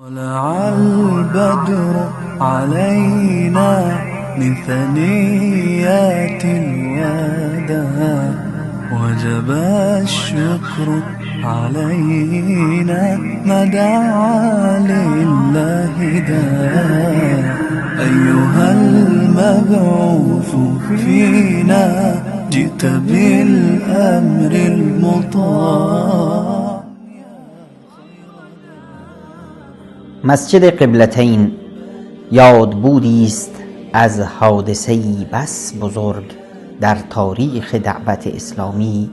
طلع البدر علينا من ثنيات الوداع، وجب الشكر علينا ما دعا لله داع. أيها المبعوث فينا جئت بالأمر المطاع. مسجد قبلتین یاد بودی است از حادثه‌ای بس بزرگ در تاریخ دعوت اسلامی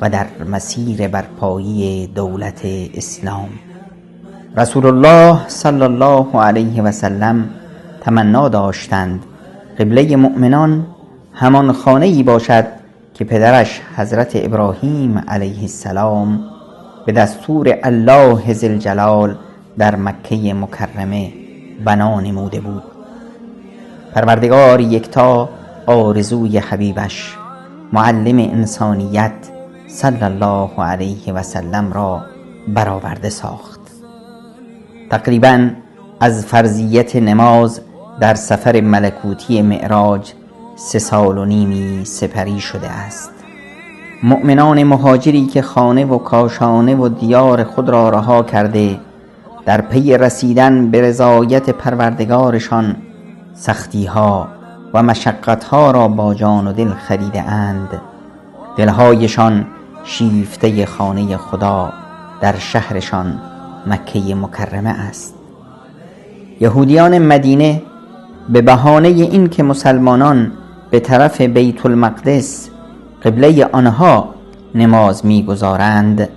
و در مسیر برپایی دولت اسلام. رسول الله صلی الله علیه و سلم تمنا داشتند قبله مؤمنان همان خانه‌ای باشد که پدرش حضرت ابراهیم علیه السلام به دستور الله ذوالجلال در مکه مکرمه بنا نموده بود. پروردگار یکتا آرزوی حبیبش معلم انسانیت صلی الله علیه و سلم را برآورده ساخت. تقریبا از فرضیت نماز در سفر ملکوتی معراج 3.5 سال سپری شده است. مؤمنان مهاجری که خانه و کاشانه و دیار خود را رها کرده در پی رسیدن به رضایت پروردگارشان سختی‌ها و مشقت‌ها را با جان و دل خریده اند، دلهایشان شیفته خانه خدا در شهرشان مکه مکرمه است. یهودیان مدینه به بهانه این که مسلمانان به طرف بیت المقدس قبله آنها نماز می‌گزارند،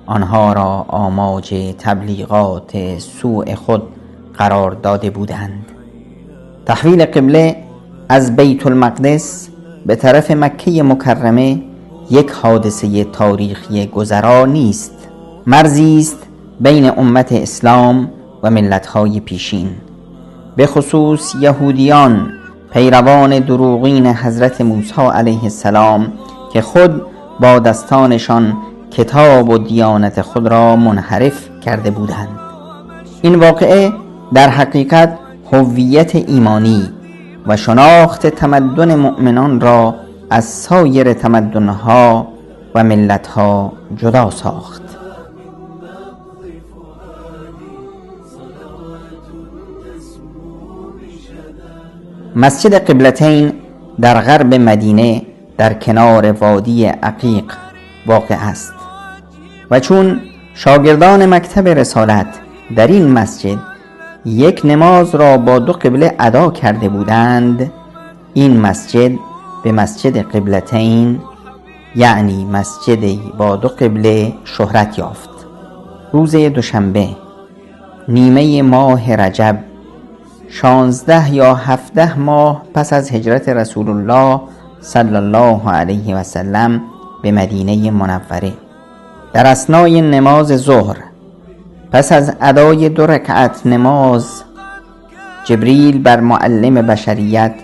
آنها را آماج تبلیغات سوء خود قرار داده بودند. تحویل قبله از بیت المقدس به طرف مکه مکرمه یک حادثه تاریخی گذرا نیست، مرزی است بین امت اسلام و ملت‌های پیشین، به خصوص یهودیان پیروان دروغین حضرت موسی علیه السلام که خود با دستانشان کتاب و دیانت خود را منحرف کرده بودند. این واقعه در حقیقت هویت ایمانی و شناخت تمدن مؤمنان را از سایر تمدنها و ملتها جدا ساخت. مسجد قبلتین در غرب مدینه در کنار وادی عقیق واقع است و چون شاگردان مکتب رسالت در این مسجد یک نماز را با 2 قبله ادا کرده بودند، این مسجد به مسجد قبلتین یعنی مسجد با 2 قبله شهرت یافت. روز دوشنبه نیمه ماه رجب، 16 یا 17 ماه پس از هجرت رسول الله صلی الله علیه و سلم به مدینه منوره، در اثنای نماز ظهر پس از ادای 2 رکعت نماز، جبریل بر معلم بشریت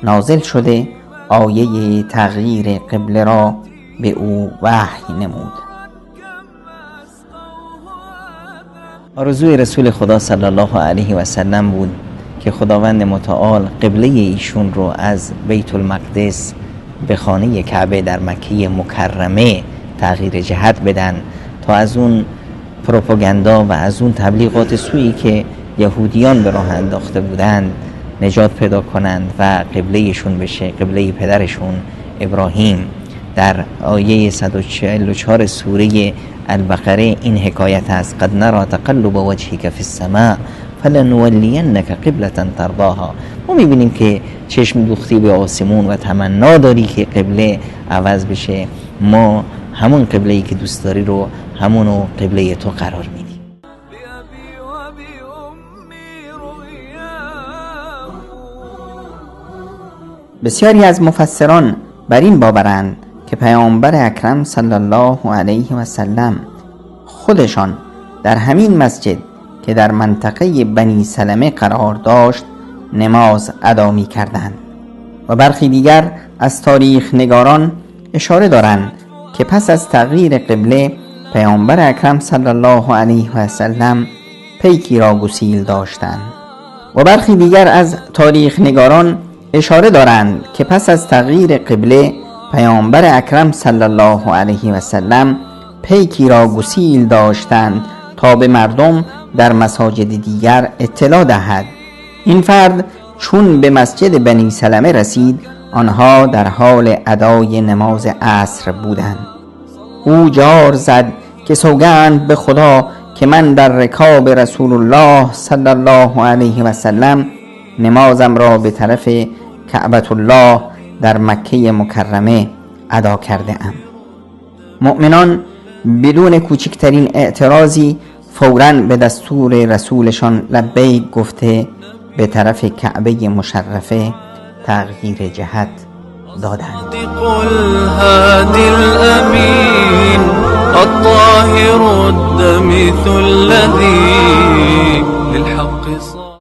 نازل شده آیه تغییر قبله را به او وحی نمود. آرزوی رسول خدا صلی الله علیه و سلم بود که خداوند متعال قبله ایشون رو از بیت المقدس به خانه کعبه در مکه مکرمه تغییر جهت بدن تا از اون پروپاگاندا و از اون تبلیغات سویی که یهودیان به راه انداخته بودند نجات پیدا کنند و قبلهشون بشه قبله پدرشون ابراهیم. در آیه 144 سوره البقره این حکایت است: قد نرى تقلب وجهك فی السماء فلنولینک قبلة ترضاها. ما میبینیم که چشم دوختی به آسمون و تمنا داری که قبله عوض بشه، ما همون قبله‌ای که دوست داری رو همونو قبله تو قرار میدیم. بسیاری از مفسران بر این باورند که پیامبر اکرم صلی الله علیه و سلم خودشان در همین مسجد که در منطقه بنی سلمه قرار داشت نماز ادا می کردند و برخی دیگر از تاریخ نگاران اشاره دارند که پس از تغییر قبله پیامبر اکرم صلی الله علیه و سلم پیکی را گسیل داشتند. و برخی دیگر از تاریخ نگاران اشاره دارند که پس از تغییر قبله پیامبر اکرم صلی الله علیه و سلم پیکی را گسیل داشتند تا به مردم در مساجد دیگر اطلاع دهد. این فرد چون به مسجد بنی سلمه رسید، آنها در حال ادای نماز عصر بودند. او جار زد که سوگند به خدا که من در رکاب رسول الله صلی الله علیه و سلم نمازم را به طرف کعبة الله در مکه مکرمه ادا کرده ام. مؤمنان بدون کوچکترین اعتراضی فوراً به دستور رسولشان لبیک گفته به طرف کعبه مشرفه تغییر جهت دادند. الهادي الأمين الطاهر الدمث الذي للحق.